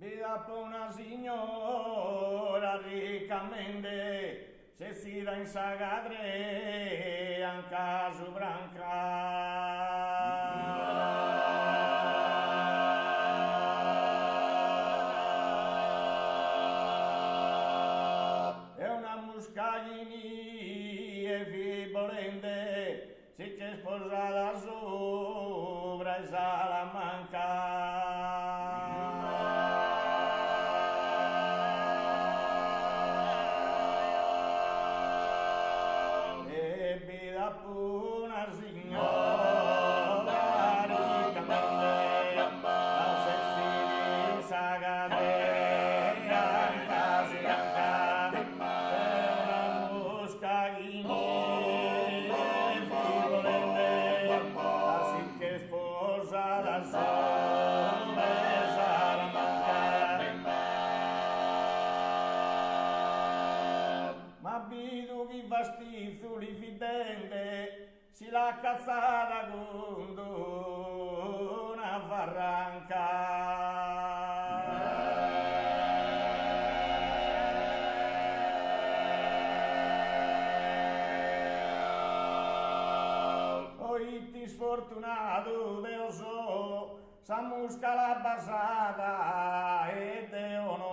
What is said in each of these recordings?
Bid'apo una signora riccamente Setzida in sa cadrea anca subranca. E una musca chi inie fit bolende Si ch'est posada subra 'e s'ala manca. E bid'apo una signora riccamente setzida in sa cadrea anca subranca e una musca chi Ma bidu chi fastizu li fit dende, si l'at catzada cun d'una farranca. Oh ite isfortunadu deo so, sa musca l'at basada e deo no.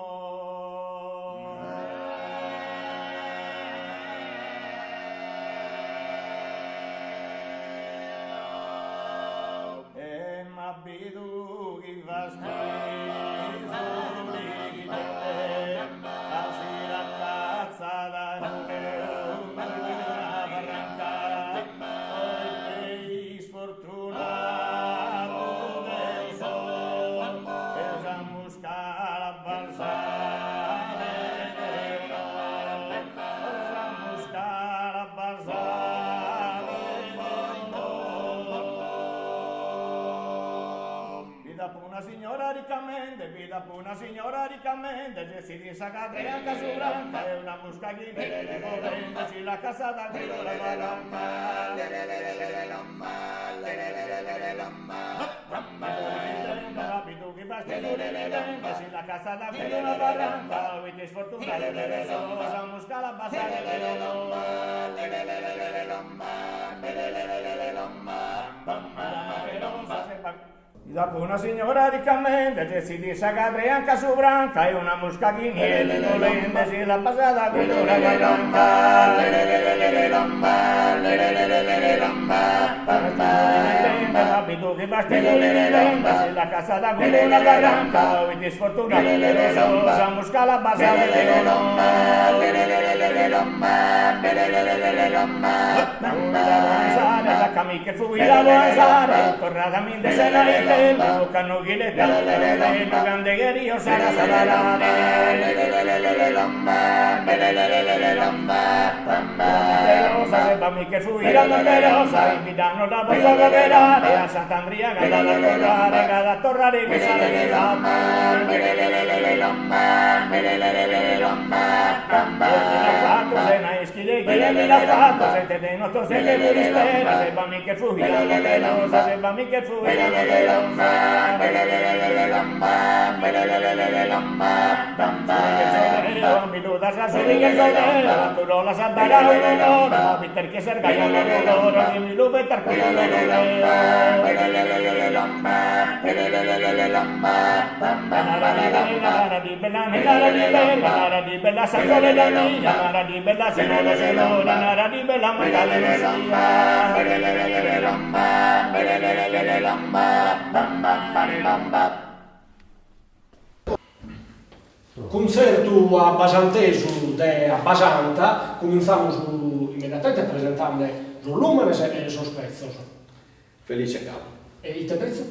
E ma bidu chi fastizu li fit dende si l'at catzada cun d'una farranca Oh ite isfortunadu deo so e sa musca l'at basada e deo no sa musca l'at basada e deo no. Bid'apo una signora riccamente, bid'apo una signora riccamente, setzida in sa cadrea anca subranca e una musca chi inie fit bolende si l'at catzada cun d'una farranca. Bidu chi fastizu li fit dende, si l'at catzada cun d'una farranca, oh ite isfortunadu deo so, sa musca l'at basada e deo no. Bid'apo una signora riccamente, setzida in sa cadrea anca subranca e una musca chi inie fit bolende si l'at basada cun d'una farranca. Bidu chi fastizu li fit dende, si l'at catzada cun d'una farranca, oh ite isfortunadu deo so, sa musca l'at basada e deo no. Mi che fuida po torrada mi nde sena itellu ca no ghileta bellu cande cherio sa salarare Monterosa mi che fuida Monterosa in bidda no dda potzo coberare a Sant'Andria cada da torrare cada torrare mi sa Chie chie mi l'at fatu zente de noto zente furistera se ba mi che fuida Monterosa se ba mi che fuida Monterosa Mi lu das a su chi so deo tu no l'as a dare a unu loro ma che ses gai a loro chi mi lu fetas cun Cuntzertu abbasantesu de Abbasanta, cumintzamus immediatamente presentende sos lùmenes e sos petzos. Felice Cau. E ite petzu?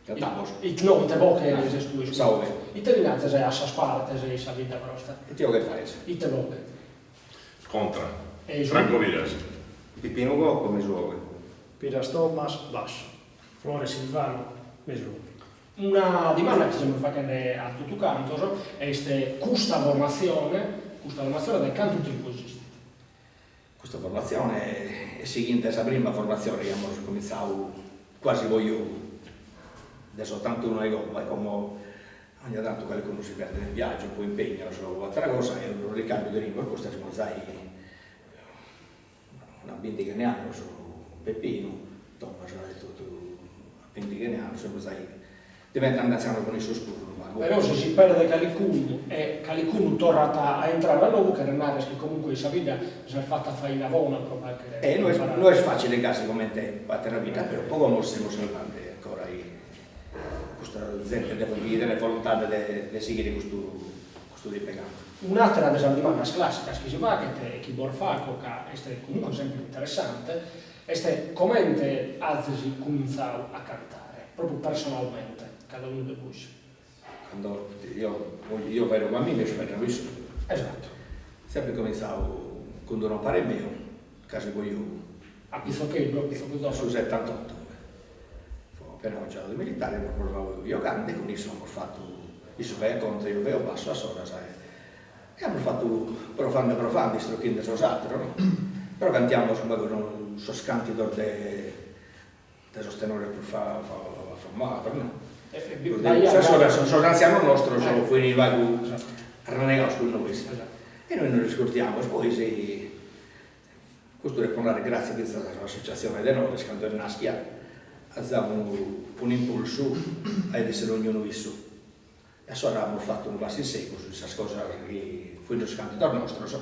Cantamus. It no, ite boche ses tue? Sa 'oghe. Ite li nazes a sas partes in sa bidda brosta? Ite 'oghe faes? Ite boche? Contra. Franco Piras. Pipinu Cocco, mesu 'oghe. Piras Thomas, bassu. Flores Silvano, mesu 'oghe. Una dimanda chi semus faghende a totu cantos est custa formatzione, custa formatzione dae cantu tempus esistit? Custa formatzione est sighinde sa prima formatzione chi amus comintzadu quasi po giogu, de s'otantunu a como, e como. Ogna tantu calicunu si perdet in viaggiu po impegnos o atera cosa e unu ricambiu tenimus, custa semus zai una bindighina 'e annos, Peppinu, Thomas etotu a bindighina 'e annos, semus zai diventende antzianos cun issos puru unu pagu. Però si si perdet calicunu e calicunu torrat a intrare a nou cheret narrer chi comunque in sa bidda s'est fata faina bona pro fagher E no est no est facile gasi comente po atera bidda, però po como semus salvande ancora custa zente de chi tenet volontade de de sighire custu custu tipu 'e cantu. Un'àtera de sas dimandas clàssicas chi si faghet e chi bos fago ca est comunque semper interessante est comente azis cumintzadu a cantare, propriu personalmente, cada unu de bois. Cando io io faeddo po a mimi e issu faeddat po issu. Esatto. Sempre comintzadu cun d'unu 'ompare meu, casi po giogu. A pitzocheddu, a pitzocu zovanu. Su setantotto. Fo appena conciadu de militare, amus provadu giogande, cun issu amus fatu, issu faiat contra, io faio bassu a solas e amus fatu provande provande, istrochinde sos ateros no, però cantiamus unu pagu sos cantidos de de sos tenores prus famados no. Sos antzianos nostros fuin unu pagu arrennegados cun nois e nois nos iscurtiamus, poi si Custu depo narrer gratzias fintzas a s'associatzione tenores cando est naschia at zau un'impulsu a essere ognunu issu e assora amus fatu unu passu in segus in sas cosas chi fuint sos cantidos nostros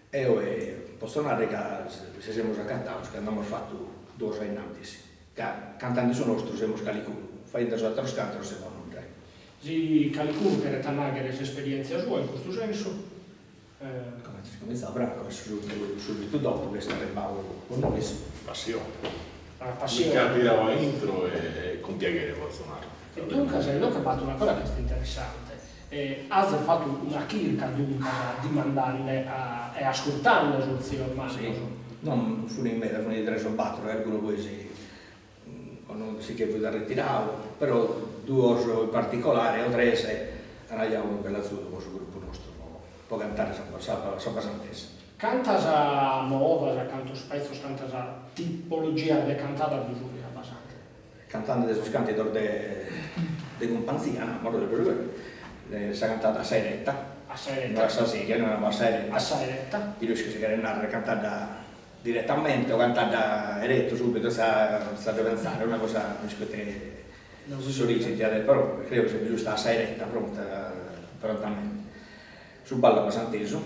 e oe potzo narrer ca si semus acatados ca nd'amus fatu duos a innantis ca cantende su nostru semus calicunu, faende sos ateros cantos semus nudda. Si calicunu cheret annanghere s'esperientzia sua in custu sensu Comente est comintzadu Franco est subitu dopo chi est arribbadu cun nois. Passione. Ah, passione. Mi ch'at tiradu a intro e cun piaghere potzo narrer. E duncas inoghe b'at una cosa chi est interessante, azes fatu una chirca duncas dimandande e ascurtande sos tzios mannos. Si, non funt in meda, funt tres o bator, calicunu poi si o si che fut arretiradu, però duos in particolare o tres an ajadu unu bellu azudu po su gruppu nostru po cantare s'Abbasantesa. Cantas modas, cantos petzos, cantas tipologias de cantadas bi sunt in Abbasanta? Cantande de sos cantidos de de cumpanzia, namus, sa cantada a sa 'eretta, A sa 'eretta. no a sa seria, no a sa 'eretta. A sa 'eretta. Chi no isco si cheret narrer cantada Direttamente o cantada 'erettu subitu senza de pensare, una cosa no isco ite s'origine tiat esser, però creo chi siat giusta a sa 'eretta, pronta, prontamente. Su ballu abbasantesu,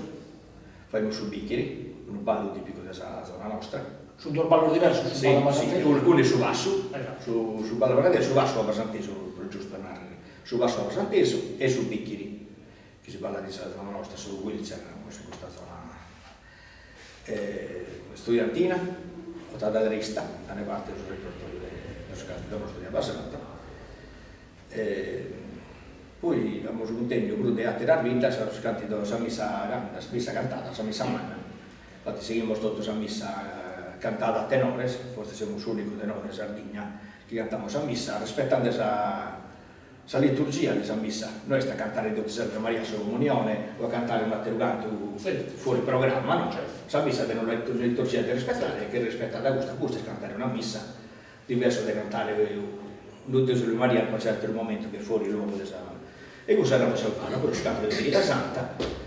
faghimus su biccheri, unu ballu tipicu de sa zona nostra. Sunt duos ballos diversos, su ballu abbasantesu. Si, unu est su passu, su ballu abbasantesu e su passu abbasantesu, prus giustu a narrer, su passu abbasantesu e su biccheri, chi si ballat in sa zona nostra, su Guilcer, namus in custa zona Estudiantina, otada trista, faghet parte de su repertoriu de sos cantidos nostros de Abbasanta. Poi amus cuntenniu puru de ateras biddas sos cantidos, sa missa, sa missa cantada, sa missa manna. Infati sighimus totu sa missa cantada a tenores, fortzis semus s'unicu tenore in Sardigna chi cantamus sa missa rispetande sa Sa liturgia de sa missa no est a cantare Deo ti salve Maria a sa comunione o a cantare un'ateru cantu fuori programma, no, sa missa tenet una liturgia de rispettare e cheret rispettada custa, custa est cantare una missa, diversu de cantare unu Deo ti salve Maria in calchi ateru momentu chi est fuori luogo de sa e cussa dd'amus salvada, puru su cantu de sa Chida Santa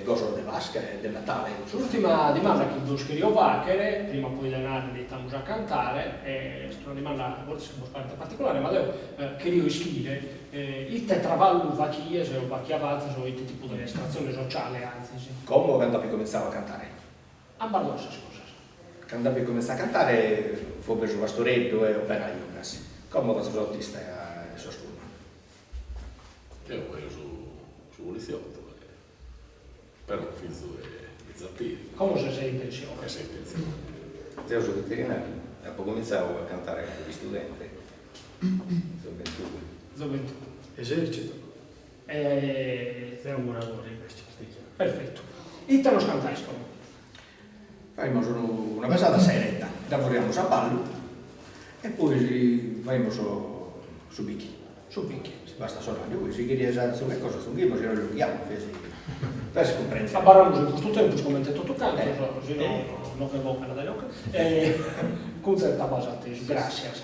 gosos de Pasca e de Natale. S'ùrtima dimanda chi bos cherio fàghere, prima poi de nàrrere ite amus a cantare, est una dimanda fortzis chi bos paret particulare, ma deo cherio ischire ite traballu faghies o faghiabazes o ite tipu de estratzione sociale azis. Como o cando apo comintzadu a cantare? Ambas duas sas cosas. Cando apo comintzadu a cantare fo mesu pastoreddu e operaju casi. Como fatzo s'autista e sos pullman. Eo faio su su poliziotto e però fizu 'e bizantinu. Como ses in pensione. E so in pensione. Deo so veterinariu e apo comintzadu a cantare cando fia istudente, zoventude. Zoventude. Esercito. E. Deo muradore invece, artigianu. Perfettu. Ite nos cantais como? Faghimus una pesada a sa 'eretta, dda furriamus a ballu e poi faghimus su bicchinu. Su bicchinu. Si bastat s'orariu, poi si cheries azzungher cosa azzunghimus, si no illonghiamus, fai si cumprendit. Abarramus in custu tempus comente totu cantos, si no no che bogan dae inoghe. Cuntzertu abbasantesu. Gràssias.